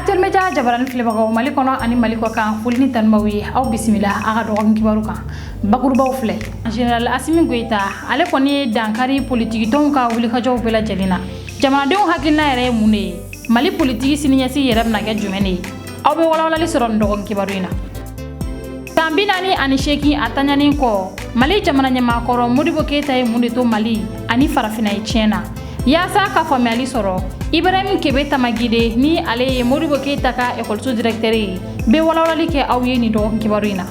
Actuel Media jabarani filɛbagaw Mali kɔnɔ ani Mali kɔ kan, foli ni tanubaw ye. Aw bisimila a ka dɔgɔkun kibaru kan. Bakurubaw filɛ: Général Assimi Goïta, ale kɔni ye dankari politikitɔnw ka wulikajɔw bɛɛ lajɛlen na. Jamanadenw hakilina yɛrɛ ye mun de ye? Mali politiki siniɲɛsigi yɛrɛ bɛna kɛ jumɛn de ye? Aw bɛ walawalali sɔrɔ nin dɔgɔkun kibaru in na. San 48 a taɲanen kɔ, Mali jamana ɲɛmaakɔrɔ Modibo Keyita ye mun de to Mali ani Farafina ye tiɲɛ na? Yaasa ka faamuyali sɔrɔ, Ibrahim Kebe Tamagide, ni ale ye Modibo Keyita ka ekɔliso directeur ye, bɛ walawalali kɛ aw ye nin dɔgɔkun kibaru in na.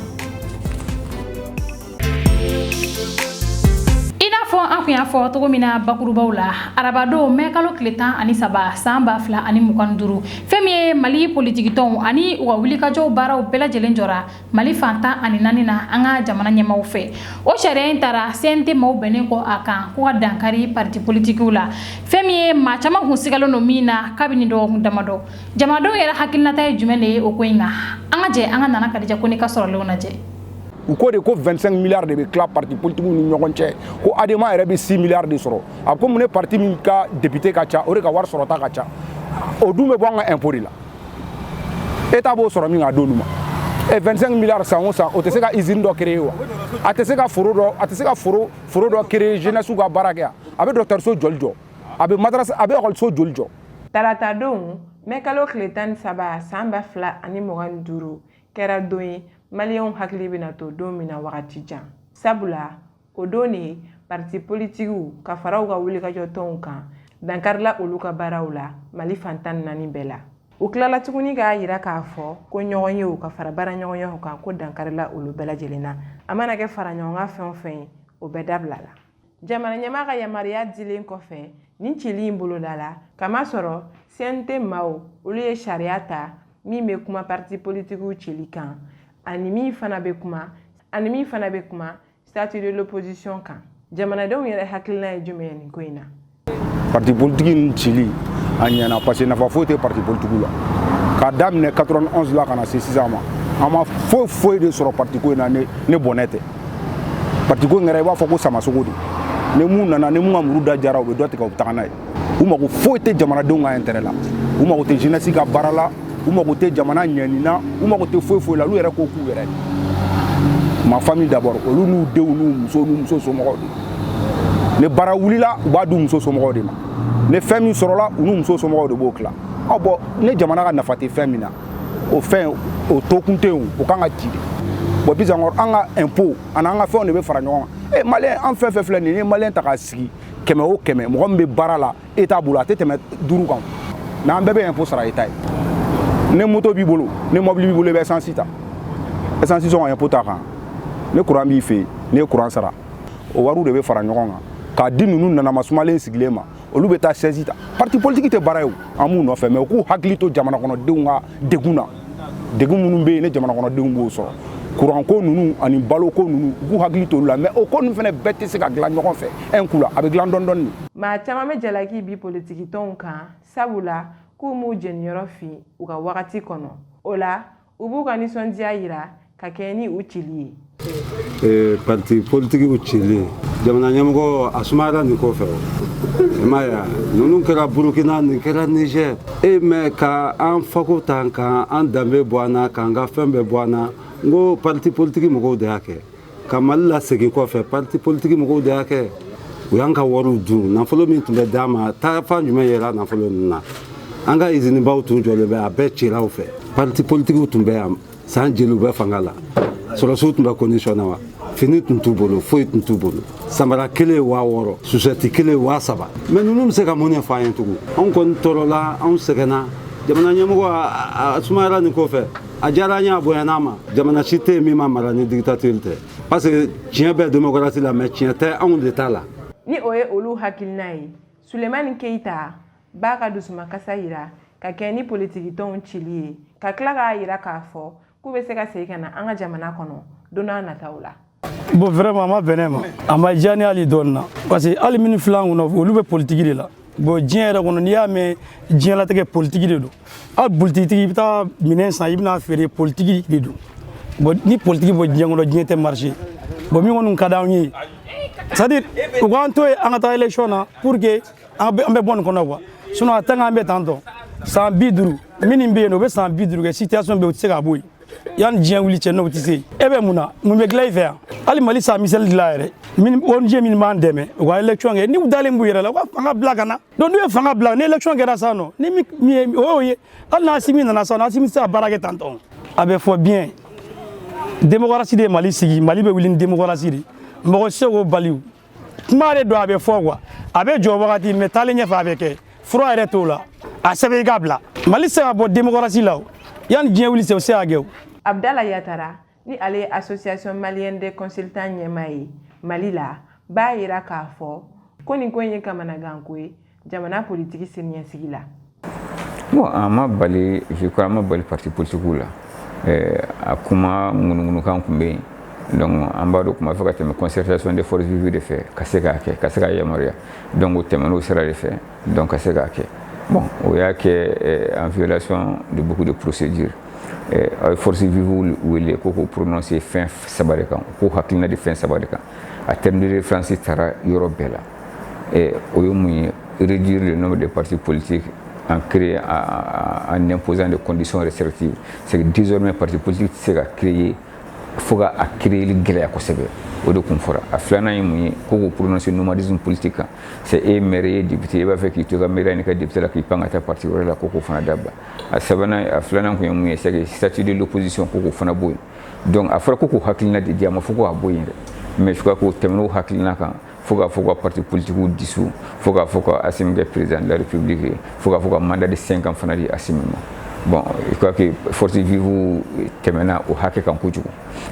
I n'a fɔ an kun y'a fɔ cogo min na bakurubaw la, arabadon mɛ kalo tile 13 san 2025, fɛn min ye Mali politikitɔnw ani u ka wulikajɔw baaraw bɛɛ lajɛlen jɔra Mali fan 14 na an ka jamana ɲɛmaw fɛ. O sariya in taara CNT maaw bɛnnen kɔ a kan ko ka dankari parti politikiw la, fɛn min ye maa caman kun sigalen don min na kabini dɔgɔkun damadɔ. Jamanadenw yɛrɛ hakilinata ye jumɛn de ye o ko in kan? An ka jɛ an ka Nana Kadija Kone ka sɔrɔlenw lajɛ. U ko de ko 25 milliards de bɛ tila parti politique ni ɲɔgɔn cɛ, ko ADEMA yɛrɛ bɛ 6 milliards de sɔrɔ. A ko mun ne parti min ka député ka ca, o de ka wari sɔrɔta ka ca. O dun bɛ bɔ an ka impôt de la. État b'o sɔrɔ min k'a d'olu ma. E 25 milliards san o san, o tɛ se ka usine dɔ créer wa? A tɛ se ka foro dɔ, a tɛ se ka foro dɔ créer, jeunesse ka baara kɛ? A bɛ dɔgɔtɔrɔso joli jɔ? A bɛ madrasa, a bɛ ekɔliso joli jɔ? Taratadon mɛ kalo tile 13 san 2025 kɛra don ye Maliyɛnw hakili bɛna to don min na wagati jan, sabula o don de parti politikiw ka fara u ka wulikajɔ tɔnw kan, dankarila olu ka baaraw la Mali fan 14 bɛɛ la. U tilala tuguni k'a yira k'a fɔ ko ɲɔgɔn ye ka fara baara ɲɔgɔnyaw kan, ko dankarila olu bɛɛ lajɛlen na. A mana kɛ fara ɲɔgɔn kan fɛn o fɛn ye, o bɛɛ dabila la. Jamana ɲɛmaa ka yamaruya dilen kɔfɛ nin cili in boloda la, kamasɔrɔ CNT maaw olu ye sariya ta min bɛ kuma parti politikiw cili kan, ani min fana bɛ kuma statut de l'opposition kan. Jamanadenw yɛrɛ hakilina ye jumɛn ye nin ko in na? Parti politique nin cili, a ɲɛna, parce que nafa foyi tɛ parti politique la. K'a daminɛ 91 la ka na se sisan ma, an ma foyi foyi de sɔrɔ parti ko in na. Ne bɔnɛ tɛ parti ko in yɛrɛ, i b'a fɔ ko samasogo de. Ni mun nana, ni mun ka muru da jara, u bɛ dɔ tigɛ, u bɛ taga n'a ye. U mago foyi tɛ jamanadenw ka intérêt la, u mago tɛ jeunesse ka baara la, u mago tɛ jamana ɲɛni na, u mago tɛ foyi foyi la. Olu yɛrɛ ko k'u yɛrɛ ma famille d'abord, olu n'u denw n'u muso n'u muso somɔgɔw de. Ni baara wulila, u b'a di muso somɔgɔw de ma. Ni fɛn min sɔrɔla, u n'u muso somɔgɔw de b'o tila. Ɔ bɔn, ne jamana ka nafa tɛ fɛn min na, o fɛn o tokun tɛ yen, o kan ka ci de. Bon, puis encore, an ka impôt ani an ka fɛnw de bɛ fara ɲɔgɔn kan. E Maliyɛn, an fɛn fɛn filɛ nin ye, n'i ye Maliyɛn ta k'a sigi kɛmɛ o kɛmɛ, mɔgɔ min bɛ baara la État bolo, a tɛ tɛmɛ 5 kan. Mais an bɛɛ bɛ impôt sara État ye. Ni moto b'i bolo, ni mobili b'i bolo, i bɛ essence ta, essence sɔngɔ impôt t'a kan. Ni courant b'i fɛ yen, n'i ye courant sara, o wariw de bɛ fara ɲɔgɔn kan k'a di ninnu nanama sumalen sigilen ma, olu bɛ taa siège ta. Parti politique tɛ baara ye o, an b'u nɔfɛ, mais u k'u hakili to jamana kɔnɔdenw ka degun na. Degun minnu bɛ yen, ne jamana kɔnɔdenw b'o sɔrɔ, courant ko ninnu ani balo ko ninnu, u k'u hakili to olu la. Mais o ko ninnu fana bɛɛ tɛ se ka dilan ɲɔgɔn fɛ un coup la, a bɛ dilan dɔɔni dɔɔni. Maa caman bɛ jalaki bi politiki tɔnw kan, sabula k'u m'u jeniyɔrɔ fin u ka wagati kɔnɔ. O la, u b'u ka nisɔndiya yira ka kɛ ni u cili ye. Parti politikiw cili, jamana ɲɛmɔgɔ a sumayara nin kɔfɛ. O i m'a ye, ninnu kɛra Burukina, nin kɛra Niger e mɛ ka an fako ta, k'an danbe bɔ an na, k'an ka fɛn bɛɛ bɔ an na. N ko parti politiki mɔgɔw de y'a kɛ ka Mali lasegin kɔfɛ. Parti politiki mɔgɔw de y'a kɛ. U y'an ka wariw dun. Nafolo min tun bɛ d'an ma, taafan jumɛn yɛrɛ nafolo ninnu na? An ka izinibaw tun jɔlen bɛ, a bɛɛ cira u fɛ. Parti politikiw tun bɛ yan san jeli, u bɛ fanga la. Sɔrɔsiw tun bɛ condition na wa? Fini tun t'u bolo, foyi tun t'u bolo. Samara kelen 6000, chaussette kelen 3000. Mais ninnu bɛ se ka mun de fɔ an ye tugun? Anw kɔni tɔɔrɔla, anw sɛgɛnna. Jamana ɲɛmɔgɔ a sumayara nin kɔfɛ, a diyara an ye, a bonyana ma. Jamana si tɛ yen min ma mara ni dictature tɛ, parce que tiɲɛ bɛ démocratie la, mais tiɲɛ tɛ anw de ta la. Ni o ye olu hakilina ye. Sulemani Keyita b'a ka dusumakasa yira ka kɛ ni politikitɔnw cili ye, ka tila k'a yira k'a fɔ k'u bɛ se ka segin ka na an ka jamana kɔnɔ don n'a nataw la. Bon, vraiment, a ma bɛn ne ma, a ma diya ne hali dɔɔni na, parce que hali minnu filɛ an kunna, olu bɛ politiki de la. Bon, diɲɛ yɛrɛ kɔnɔ, n'i y'a mɛn diɲɛlatigɛ, politiki de don. Hali politikitigi, i bɛ taa minɛn san, i bɛna feere, politiki de don. Bon, ni politiki bɔ diɲɛ kɔnɔ, diɲɛ tɛ marché. Bon, min kɔni ka d'anw ye, c'est à dire u k'an to yen, an ka taa élection na pour que an bɛ bɔ nin kɔnɔ quoi. Sinon a tant qu'an bɛ tan tɔ. San 50 minnu bɛ yen nɔ, u bɛ san 50 kɛ, situation bɛ yen, u tɛ se ka bɔ yen yanni diɲɛ wuli cɛ. N'o tɛ se, e bɛ mun na? Mun bɛ dilan i fɛ yan? Hali Mali sa miseli dilan yɛrɛ min, ONG minnu b'an dɛmɛ, u ka élection kɛ, n'u dalen b'u yɛrɛ la, u ka fanga bila ka na. Donc n'u ye fanga bila, ni élection kɛra sisan nɔ, ni min ye o y'o ye. Hali n'Asimi nana sisan nɔ, Asimi tɛ se ka baara kɛ tantɔ. A bɛ fɔ bien, démocratie de ye Mali sigi, Mali bɛ wuli ni démocratie de, mɔgɔ tɛ se k'o bali. Kuma de don, a bɛ fɔ quoi, a bɛ jɔ wagati, mais taalen ɲɛfɛ a bɛ kɛ. Fura yɛrɛ t'o la, a sɛbɛn i ka bila. Mali tɛ se ka bɔ démocratie la o, yanni diɲɛ wuli cɛ, o tɛ se ka kɛ o. Abdala Yatara, ni ale ye Association malienne des consultants ɲɛmaa ye Mali la, b'a yira k'a fɔ ko nin ko in ye kamanaganko ye jamana politiki siniɲɛsigi la. Bon, a ma bali, je crois, a ma bali parti politique la. A kuma ŋunuŋunukan tun bɛ yen. Donc an b'a dɔn kuma fɛ ka tɛmɛ concertation des forces vives de fɛ ka se k'a kɛ, ka se k'a yamaruya. Donc o tɛmɛn'o sira de fɛ, donc ka se k'a kɛ. Bon, o y'a kɛ en violation de beaucoup de procédures. A ye force vive wele ko k'o prononcer fɛn saba de kan, k'o hakilina di fɛn saba de kan. A terme de référence taara yɔrɔ bɛɛ la. O ye mun ye? Réduire le nombre de partis politiques en créant, en imposant des conditions restrictives. C'est que désormais parti politique tɛ se ka créer fo ka a créer gɛlɛya kosɛbɛ. O de kun fɔra. A filanan ye mun ye? Ko k'o prononcer nomadisme politique kan. C'est e maire ye, député, i b'a fɛ k'i to i ka maire n'i ka député la, k'i pan ka taa parti wɛrɛ la, ko k'o fana dabila. A sabanan, a filanan kun ye mun ye? C'est que statut de l'opposition, ko k'o fana bɔ yen. Donc a fɔra ko k'o hakilina de di, a ma fɔ ko a bɔ yen dɛ. Mais je crois k'o tɛmɛn'o hakilina kan fo k'a fɔ ka parti politique dissous, fo k'a fɔ ka Assimi kɛ président de la République ye, fo k'a fɔ ka mandat de 5 ans fana di Assimi ma. Bon, je crois que force vive tɛmɛna o hakɛ kan kojugu,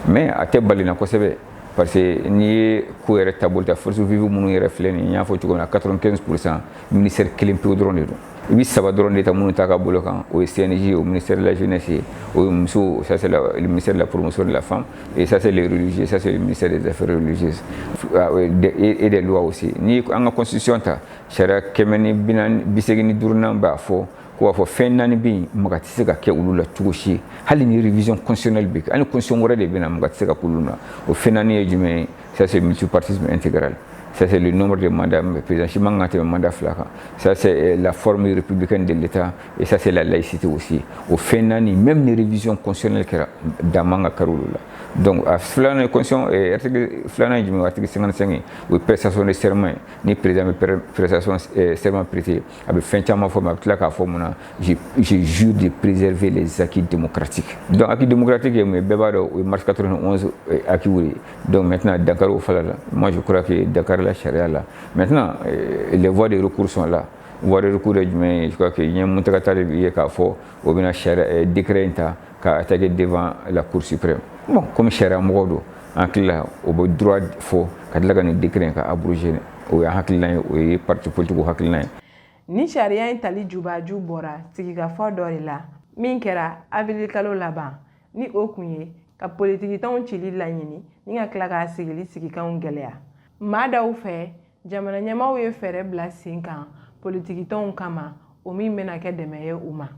mais a tɛ bali na kosɛbɛ, parce que n'i ye ko yɛrɛ taabolo ta, force vive minnu yɛrɛ filɛ nin ye, n y'a fɔ cogo min na, 95 % ministère kelen pewu dɔrɔn de don. I bɛ saba dɔrɔn de ta minnu ta ka bolo kan, o ye CNJ, o ministère de la Jeunesse ye, o ye muso, ça c'est le ministère de la Promotion de la femme, et ça c'est les religieux, ça c'est le ministère des Affaires religieuses et des lois aussi. Ni an ka constitution ta, sariya 185nan b'a fɔ ko b'a fɔ fɛn naani bɛ yen, maga tɛ se ka kɛ olu la cogo si, hali ni révision constitutionnelle bɛ kɛ, hali constitution wɛrɛ de bɛ na, maga tɛ se ka k'olu la. O fɛn naani ye jumɛn ye? Ça c'est multipartisme intégral. Ça, c'est le nombre de mandats. Le président si man ka tɛmɛ mandat fila kan. Ça, c'est la forme républicaine de l'État. Et ça, c'est la laïcité aussi. O fɛn naani, même ni révision constitutionnelle kɛra, dan man ka kari olu la. Donc a filanan, constitution article filanan ye jumɛn ye? Article 55 ye, o ye prestation de serment ye. Ni président bɛ prestation serment prêter, a bɛ fɛn caman fɔ, mais a bɛ tila k'a fɔ mun na? Je jure de préserver les acquis démocratiques. Donc acquis démocratique ye mun ye? Bɛɛ b'a dɔn, o ye mars 91 acquis ye. Donc maintenant, dankari o fana la, moi je crois que dankari la sariya la. Maintenant, les voies de recours sont là. Voie de recours ye jumɛn ye? Je crois que n ye Mountaga Tall ye k'a fɔ o bɛna sariya décret in ta ka attaquer devant la Cour suprême. Bon, comme sariya mɔgɔ don, an hakili la o bɛ droit fɔ ka tila ka nin décret in ka abroger. O ye hakilina ye, o ye parti politique hakilina ye. Ni sariya in tali jubaju bɔra sigikafɔ dɔ de la min kɛra avril kalo laban, ni o kun ye ka politikitɔnw cili laɲini ni ka tila k'a sigili sigikanw gɛlɛya. Maa dɔw fɛ, jamana ɲɛmaaw ye fɛɛrɛ bila sen kan politikitɔnw kama, o min bɛna kɛ dɛmɛ ye u ma.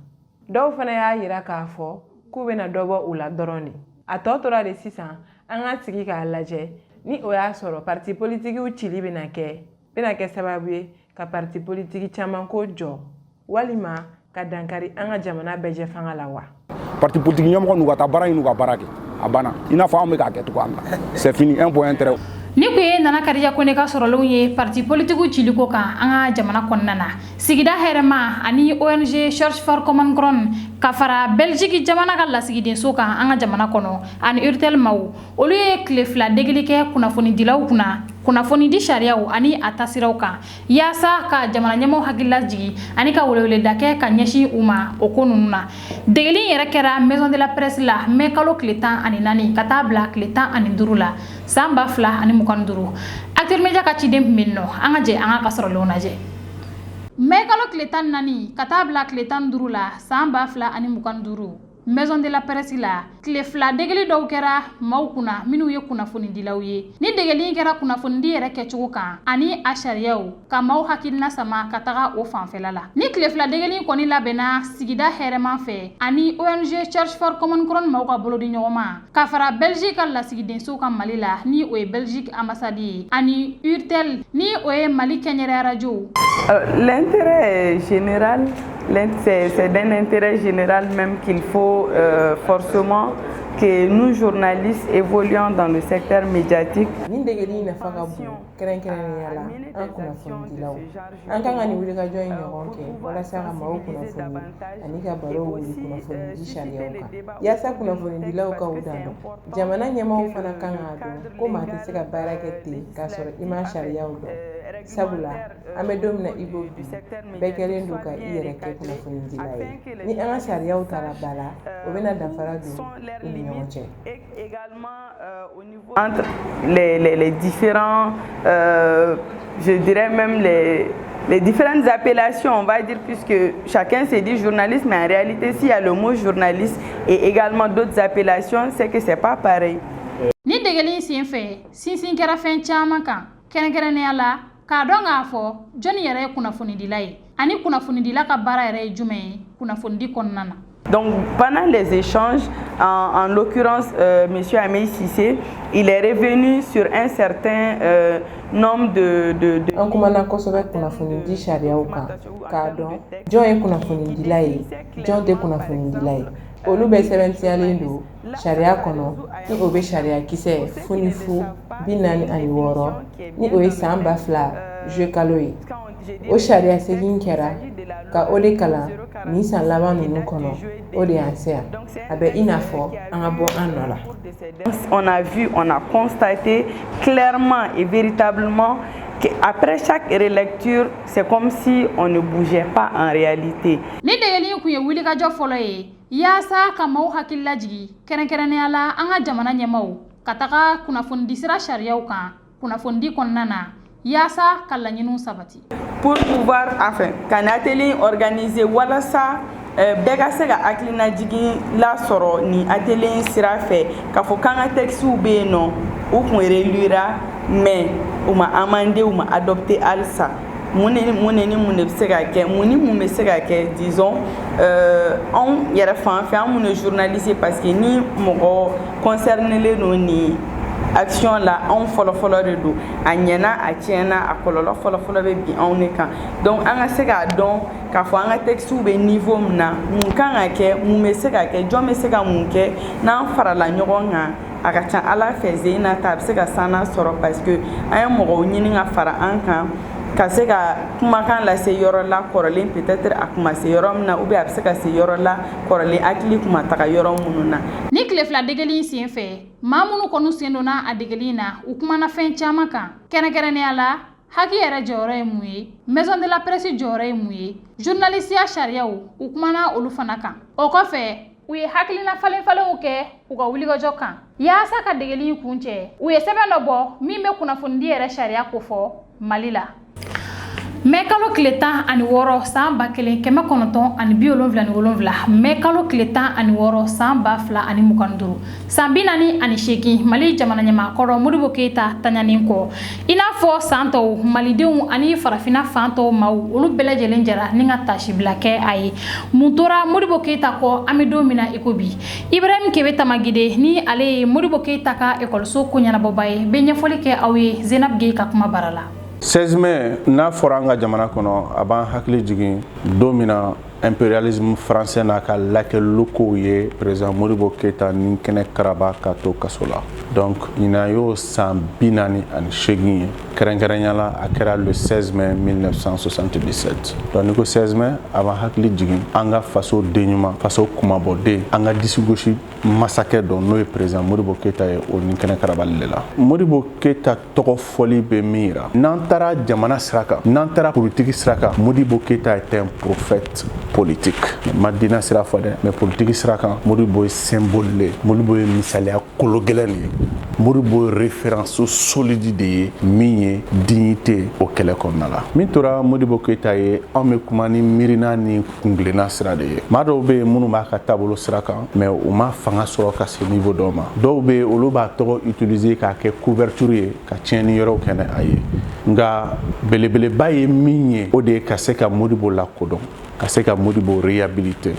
Dɔw fana y'a yira k'a fɔ k'u bɛna dɔ bɔ u la dɔrɔn de. A tɔ tora de sisan, an ka sigi k'a lajɛ ni o y'a sɔrɔ parti politikiw cili bɛna kɛ sababu ye ka parti politiki caman ko jɔ, walima ka dankari an ka jamana bɛɛ fanga la wa. Parti politique ɲɛmɔgɔ n'u ka taa baara ɲini, u ka baara kɛ, a banna, i n'a fɔ anw bɛ k'a kɛ cogoya min na. C'est fini, un point, un trait. Ni kun ye Nana Kariya Kone ka sɔrɔlenw ye parti politikiw ciliko kan an ka jamana kɔnɔna na. Sigida hɛrɛma ani ONG Search for Common Ground ka fara Belgique jamana ka lasigidenso kan an ka jamana kɔnɔ ani Urtel maw, olu ye tile 2 degeli kɛ kunnafonidilaw kunna, kunnafonidi sariyaw ani a tasiraw kan, yaasa ka jamana ɲɛmaw hakilila jigi ani ka weleweleda kɛ ka ɲɛsin u ma o ko ninnu na. Degeli in yɛrɛ kɛra Maison de la Presse la mai kalo tile 14 ka taa bila tile 15 la, san 2025. Acteur Media ka ciden tun bɛ yen nɔ. An ka jɛ an ka sɔrɔlenw lajɛ. Mai kalo tile 14 ka taa bila tile 15 la, san 2025, Maison de la Presse la, tile 2 degeli dɔw kɛra maaw kunna minnu ye kunnafonidilaw ye. Ni degeli in kɛra kunnafonidi yɛrɛ kɛcogo kan ani a sariyaw, ka maaw hakilina sama ka taga o fanfɛla la. Ni tile 2 degeli kɔni labɛnna sigida hɛrɛman fɛ ani ONG Search for Common Ground maaw ka bolodi ɲɔgɔn ma, ka fara Belgique ka lasigidenso kan Mali la, ni o ye Belgique ambassade ye, ani Urtel, ni o ye Mali kɛnyɛrɛ radio. L'intérêt général, C'est d'un intérêt général même qu'il faut forcément que nous, journalistes évoluant dans le secteur médiatique, Nin degeli nafa ka bon, kɛrɛnkɛrɛnnenya la an kunnafonidilaw. An kan ka nin wulikajɔ in ɲɔgɔn kɛ walasa ka maaw kunnafoni ani ka barow wuli kunnafonidi sariyaw kan, yaasa kunnafonidilaw ka u dan dɔn. Jamana ɲɛmaaw fana kan k'a dɔn ko maa tɛ se ka baara kɛ ten k'a sɔrɔ i ma sariyaw dɔn, sabula an bɛ don min na i ko bi, bɛɛ kɛlen don ka i yɛrɛ kɛ kunnafonidila ye. Ni an ka sariyaw taara ba la, o bɛna danfara don u ni ɲɔgɔn cɛ. Entre les différents, je dirais même les différentes appellations, on va dire, puisque chacun se dit journaliste, mais en réalité, s'il y a le mot journaliste et également d'autres appellations, c'est que c'est pas pareil. Ni degeli sen fɛ, sinsin kɛra fɛn caman kan, kɛrɛnkɛrɛnnenya la k'a dɔn k'a fɔ jɔnni yɛrɛ ye kunnafonidila ye ani kunnafonidila ka baara yɛrɛ ye jumɛn ye kunnafonidi kɔnɔna na. Donc pendant les échanges, en l'occurrence M. Amey Sissé, il est revenu sur un certain nombre de An kumana kosɛbɛ kunnafonidi sariyaw kan, k'a dɔn jɔn ye kunnafonidila ye, jɔn tɛ kunnafonidila ye. Olu bɛɛ sɛbɛntiyalen don sariya kɔnɔ, ni o bɛ sariya kisɛ 0046, ni o ye san 2000 juillet kalo ye. O sariya segin kɛra ka o de kalan nin san laban ninnu kɔnɔ. O de y'an se yan. A bɛ i n'a fɔ an ka bɔ an nɔ la. On a vu, on a constaté clairement et véritablement qu'après chaque relecture, c'est comme si on ne bougeait pas en réalité. Ni degeli kun ye wulikajɔ fɔlɔ ye yaasa ka maaw hakili lajigi, kɛrɛnkɛrɛnnenya la an ka jamana ɲɛmaw, ka taga kunnafonidisira sariyaw kan kunnafonidi kɔnɔna na, yaasa ka laɲiniw sabati. Pour pouvoir, enfin, ka atelier organiser walasa bɛɛ ka se ka hakilina jigin lasɔrɔ nin atelier in sira fɛ, k'a fɔ k'an ka textes bɛ yen nɔ, u kun relira, mais u ma amendé, u ma adopté halisa. Mun de, mun de ni mun de bɛ se ka kɛ, mun ni mun bɛ se ka kɛ? Disons, anw yɛrɛ fan fɛ, an mun ye journaliste ye, parce que ni mɔgɔ concerné don nin action la, anw fɔlɔfɔlɔ de don. A ɲɛna, a tiɲɛna, a kɔlɔlɔ fɔlɔfɔlɔ bɛ bin anw de kan. Donc an ka se k'a dɔn k'a fɔ an ka textes bɛ niveau min na, mun kan ka kɛ, mun bɛ se ka kɛ, jɔn bɛ se ka mun kɛ. N'an farala ɲɔgɔn kan, a ka ca Ala fɛ, Zeyina ta a bɛ se ka sanna sɔrɔ, parce que an ye mɔgɔw ɲini ka fara an kan ka se ka kumakan lase yɔrɔ la kɔrɔlen, peut-être a kun ma se yɔrɔ min na, ou bien a bɛ se ka se yɔrɔ la kɔrɔlen, hakili kun ma taga yɔrɔ minnu na. Ni tile 2 degeli in sen fɛ, maa minnu kɔni sen donna a degeli in na, u kumana fɛn caman kan, kɛrɛnkɛrɛnnenya la HAC yɛrɛ jɔyɔrɔ ye mun ye, Maison de la Presse jɔyɔrɔ ye mun ye, journalisiya sariyaw, u kumana olu fana kan. O kɔfɛ, u ye hakilina falen falenw kɛ u ka wulikajɔ kan yaasa ka degeli in kun cɛ. U ye sɛbɛn dɔ bɔ min bɛ kunnafonidi yɛrɛ sariya kofɔ Mali la. Mɛ kalo tile 16 san 1977, mɛ kalo tile 16 san 2025, san 48, Mali jamana ɲɛmaakɔrɔ Modibo Keyita taɲanen kɔ, i n'a fɔ san tɔw, malidenw ani farafinna fan tɔw maaw, olu bɛɛ lajɛlen jɛra ni ka tasibila kɛ a ye. Mun tora Modibo Keyita kɔ an bɛ don min na i ko bi? Ibrahim Kebe Tamagide, ni ale ye Modibo Keyita ka ekɔliso ko ɲɛnabɔba ye, bɛ ɲɛfɔli kɛ aw ye Zenab Gueye ka kuma bara la. 16 mai, n'a fɔra an ka jamana kɔnɔ, a b'an hakili jigin don min na impérialisme français n'a ka laquais locaux ye président Modibo Keyita ni kɛnɛ karaba ka to kaso la. Donc ɲinan y'o san 48 ye. Kɛrɛnkɛrɛnya la, a kɛra le 16 mai 1977. Donc n'i ko 16 mai, a b'an hakili jigin an ka faso den ɲuman, faso kumabɔden, an ka disigosi masakɛ dɔ, n'o ye président Modibo Keyita ye, o ni kɛnɛ karabali de la. Modibo Keyita tɔgɔ fɔli bɛ min yira, n'an taara jamana sira kan, n'an taara politiki sira kan, Modibo Keyita est un prophète politique. Ma diinɛ sira fɔ dɛ, mais politiki sira kan, Modibo ye symbole de ye. Modibo ye misaliya kolo gɛlɛn de ye. Modibo ye référence solide de ye min ye dignité o kɛlɛ kɔnɔna la. Min tora Modibo Keyita ye, anw bɛ kuma ni miirina ni kungilenna sira de ye. Maa dɔw bɛ yen minnu b'a ka taabolo sira kan, mais u ma fanga sɔrɔ ka se niveau dɔw ma. Dɔw bɛ yen, olu b'a tɔgɔ utiliser k'a kɛ couverture ye ka tiɲɛni yɔrɔw kɛnɛ a ye. Nka belebeleba ye min ye, o de ye ka se ka Modibo lakodɔn, ka se ka Modibo réhabiliter.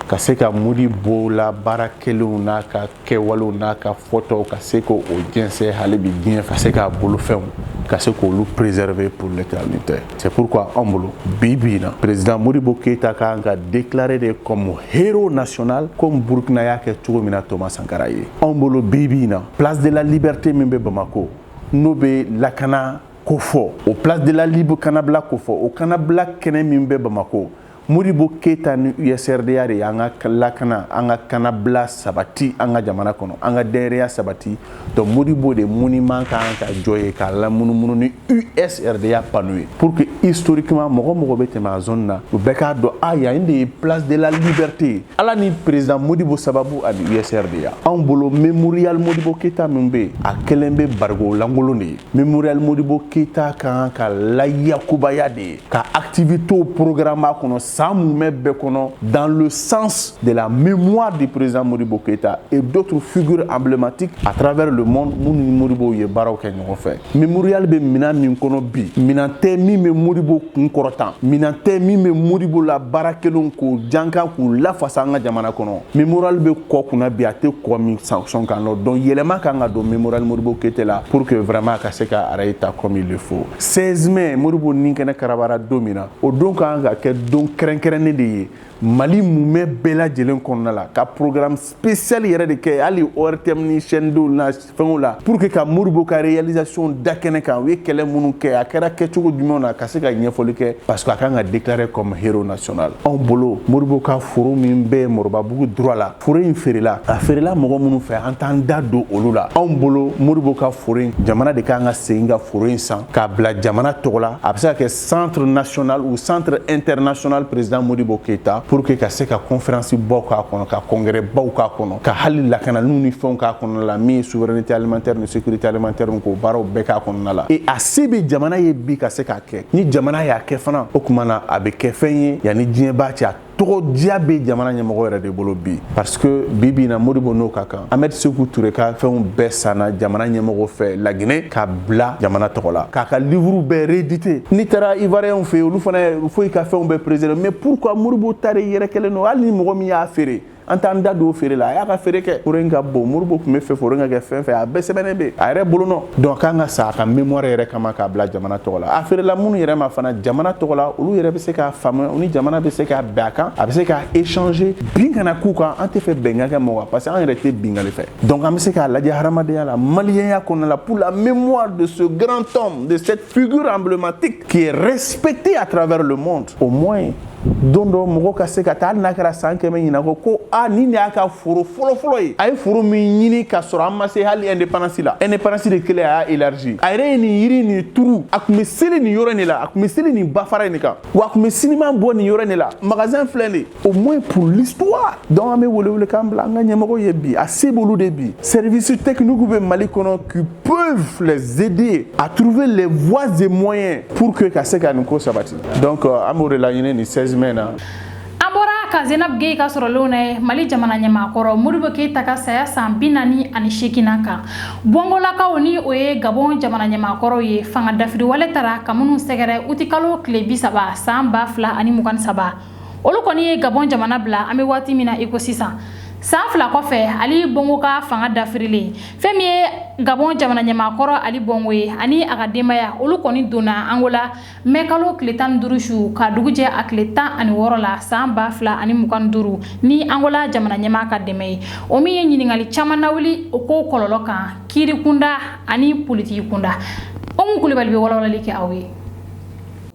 Ka se ka Modibo la baara kɛlenw n'a ka kɛwalew n'a ka fɔtaw, ka se k'o jɛnsɛn hali bi diɲɛ, ka se k'a bolofɛnw, ka se k'olu préserver pour l'éternité. C'est pourquoi anw bolo, bi bi in na, président Modibo Keïta ka kan ka déclarer de comme héros national, comme Burkina y'a kɛ cogo min na Thomas Sankara ye. Anw bolo, bi bi in na, Place de la Liberté min bɛ Bamako, n'o bɛ lakana ko fɔ, o Place de la Libre kanabila ko fɔ, o kanabila kɛnɛ min bɛ Bamako, Modibo Keïta ni USRDA de y'an ka lakana, an ka kanabila sabati an ka jamana kɔnɔ, an ka dɛrɛya sabati. Donc Modibo de monument ka kan ka jɔ ye k'a lamunumunu ni USRDA panneau ye, pour que historiquement mɔgɔ mɔgɔ bɛ tɛmɛ a zone na, u bɛɛ k'a dɔn a yan de ye Place de la Liberté, Ala ni président Modibo sababu ani USRDA. Anw bolo, mémorial Modibo Keïta min bɛ yen, a kɛlen bɛ barigo lankolon de ye. Mémorial Modibo Keïta ka kan ka layakubaya de ye, ka activités programme a kɔnɔ san mumɛ bɛɛ kɔnɔ, dans le sens de la mémoire du président Modibo Keïta et d'autres figures emblématiques à travers le monde minnu ni Modibo ye baaraw kɛ ɲɔgɔn fɛ. Mémorial bɛ minɛn min kɔnɔ bi, minɛn tɛ min bɛ Modibo kun kɔrɔtan, minɛn tɛ min bɛ Modibo la baara kɛlenw k'o janka k'u lafasa an ka jamana kɔnɔ. Mémorial bɛ kɔ kunna bi, a tɛ kɔ min sɔn kan nɔ. Donc yɛlɛma kan ka don mémorial Modibo Keïta la pour que vraiment a ka se ka a ta comme il le faut. 16 mai, Modibo ni kɛnɛ karabara don min na, o don kan ka kɛ don kɛrɛnkɛrɛnnen de ye Mali mumɛ bɛɛ lajɛlen kɔnɔna la, ka programme spécial yɛrɛ de kɛ, hali ORTM ni chaîne dɔw na fɛnw la, pour que ka Modibo ka réalisation da kɛnɛ kan, u ye kɛlɛ minnu kɛ, a kɛra kɛcogo jumɛnw na, ka se ka ɲɛfɔli kɛ, parce que a kan ka déclarer comme héros national. Anw bolo, Modibo ka foro min bɛ Moribabugu droit la, foro in feerela, a feerela mɔgɔ minnu fɛ, an t'an da don olu la. Anw bolo, Modibo ka foro in, jamana de kan ka segin ka foro in san k'a bila jamana tɔgɔ la. A bɛ se ka kɛ Centre national ou Centre international président Modibo Keïta, pour que ka se ka conférence baw k'a kɔnɔ, ka congrès baw k'a kɔnɔ, ka hali lakanaliw ni fɛnw k'a kɔnɔna la, min ye souveraineté alimentaire ni sécurité alimentaire, k'o baaraw bɛɛ k'a kɔnɔna la. Et a se bɛ jamana ye bi ka se k'a kɛ. Ni jamana y'a kɛ fana, o tuma na a bɛ kɛ fɛn ye yanni diɲɛ b'a cɛ. A tɔgɔ diya bɛ jamana ɲɛmɔgɔ yɛrɛ de bolo bi, parce que bi bi in na, Modibo n'o ka kan, Ahmed Sékou Touré ka fɛnw bɛɛ sanna jamana ɲɛmɔgɔ fɛ Laginɛ ka bila jamana tɔgɔ la, k'a ka livre bɛɛ réédité. N'i taara Ivoirien fɛ yen, olu fana foyi ka fɛnw bɛɛ préserver. Mais pourquoi Modibo ta de yɛrɛ kɛlen don, hali ni mɔgɔ min y'a feere, an t'an da don o feere la, a y'a ka feere kɛ? Foro in ka bon, Modibo tun bɛ fɛ foro in ka kɛ fɛn fɛn, a bɛɛ sɛbɛnnen bɛ a yɛrɛ bolo nɔ. Donc a kan ka sa a ka mémoire yɛrɛ kama k'a bila jamana tɔgɔ la. A feerela minnu yɛrɛ ma fana jamana tɔgɔ la, olu yɛrɛ bɛ se k'a faamuya, ni jamana bɛ se k'a bɛn a kan, a bɛ se k'a échanger. Bin kana k'u kan, an tɛ fɛ bɛnkan kɛ mɔgɔ kan, parce que an yɛrɛ tɛ bingali fɛ. Donc an bɛ se k'a lajɛ hadamadenya la, maliyɛnya kɔnɔna la, pour la mémoire de ce grand homme, de cette figure emblématique qui est respectée à travers le monde, au moins don dɔ mɔgɔ ka se ka taa, hali n'a kɛra san 100 ɲinan kɔ, ko a nin de y'a ka foro fɔlɔ-fɔlɔ ye, a ye foro min ɲini ka sɔrɔ an ma se hali indépendance la. Indépendance de kelen, a y'a élargi, a yɛrɛ ye nin yiri nin turu, a tun bɛ seli nin yɔrɔ in de la, a tun bɛ seli nin bafara in de kan, wa a tun bɛ sinima bɔ nin yɔrɔ in de la, magasin filɛ nin, au moins pour l'histoire. Donc an bɛ welewelekan bila an ka ɲɛmɔgɔw ye bi, a se b'olu de bi. Service technique bɛ Mali kɔnɔ qui peuvent les aider à trouver les voies et moyens pour que ka se ka nin ko sabati. Donc an b'o de laɲini nin 16 mai na. An bɔra ka Zenab Gey ka sɔrɔlenw na ye Mali jamana ɲɛmaakɔrɔ Modibo Keyita ka saya san 48nan kan. Bɔngolakaw, ni o ye Gabon jamana ɲɛmaakɔrɔw ye, fanga dafiriwale tara ka minnu sɛgɛrɛ utikalo tile 30 san 2023, olu kɔni ye Gabon jamana bila. An bɛ waati min na i ko sisan, san 2 kɔfɛ, Ali Bongo ka fanga dafirilen, fɛn min ye Gabon jamana ɲɛmaakɔrɔ Ali Bongo ye ani a ka denbaya, olu kɔni donna Angola mɛ kalo tile 15 su ka dugu jɛ a tile 16 la san 2025 ni Angola jamana ɲɛmaa ka dɛmɛ ye. O min ye ɲininkali caman lawuli o ko kɔlɔlɔ kan kiiri kunda ani politiki kunda. Umu Kulibali bɛ walawalali kɛ aw ye.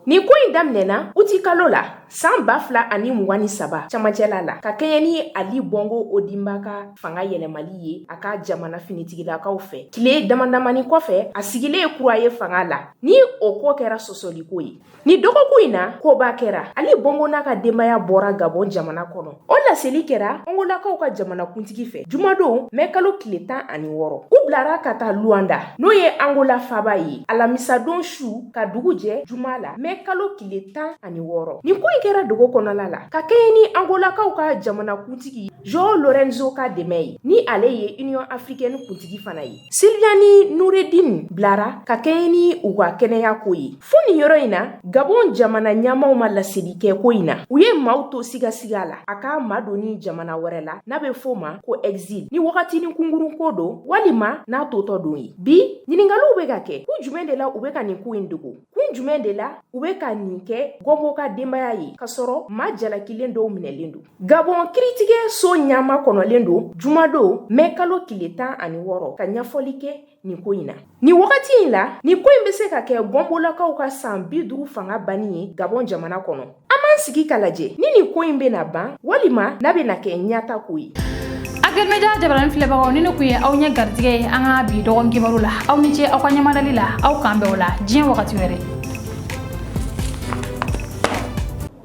Nin ko in daminɛna uti kalo la san 2023 camancɛla la, ka kɛɲɛ ni Ali Bongo Ondimba ka fanga yɛlɛmali ye a ka jamana finitigilakaw fɛ. Tile damadamani kɔfɛ, a sigilen kura ye fanga la, ni o ko kɛra sɔsɔliko ye. Ni dɔgɔkun in na, koba kɛra. Ali Bongo n'a ka denbaya bɔra Gabon jamana kɔnɔ. O laseli kɛra Angolakaw ka jamanakuntigi fɛ jumadon mɛ kalo tile 16. U Bilara ka taa Luanda, n'o ye Angola faba ye, alamisadon su ka dugu jɛ juma la, mɛ kalo tile 16. Nin ko in kɛra dogo kɔnɔla la ka kɛɲɛ ni Angolakaw ka jamanakuntigi João Lourenço ka dɛmɛ ye, ni ale ye Union africaine kuntigi fana ye. Sylviane Noureddine bilara ka kɛɲɛ ni u ka kɛnɛya ko ye. Fo nin yɔrɔ in na, Gabon jamana ɲɛmaw ma laseli kɛ ko in na. U ye maaw to sigasiga la a ka madonni jamana wɛrɛ la, n'a bɛ f'o ma ko exil, ni wagatinin kunkurun ko don walima n'a totɔ don ye. Bi ɲininkaliw bɛ ka kɛ: kun jumɛn de la u bɛ ka nin ko in dogo? Kun jumɛn de la u bɛ ka nin kɛ Gbagbo ka denbaya ye, k'a sɔrɔ maa jalakilen dɔw minɛlen don? Gabon kiritigɛ so ɲama kɔnɔlen don jumadon, mɛ kalo tile 16, ka ɲɛfɔli kɛ nin ko in na. Nin wagati in la, nin ko in bɛ se ka kɛ Gbagbolakaw ka san 50 fanga banni ye Gabon jamana kɔnɔ. An b'an sigi ka lajɛ ni nin ko in bɛna ban walima n'a bɛna kɛ ɲata ko ye. Actuel Media jabarani filɛbagaw, ni ne kun ye aw ɲɛ garijɛgɛ ye an ka bi dɔgɔkun kibaru la. Aw ni ce aw ka ɲɛmadali la. Aw k'an bɛn o la diɲɛ wagati wɛrɛ.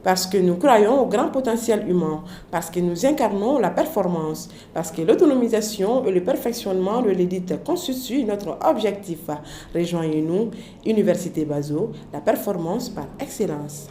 Parce que nous croyons au grand potentiel humain, parce que nous incarnons la performance, parce que l'autonomisation et le perfectionnement de l'élite constituent notre objectif. Rejoignez-nous, Université Bazo, la performance par excellence.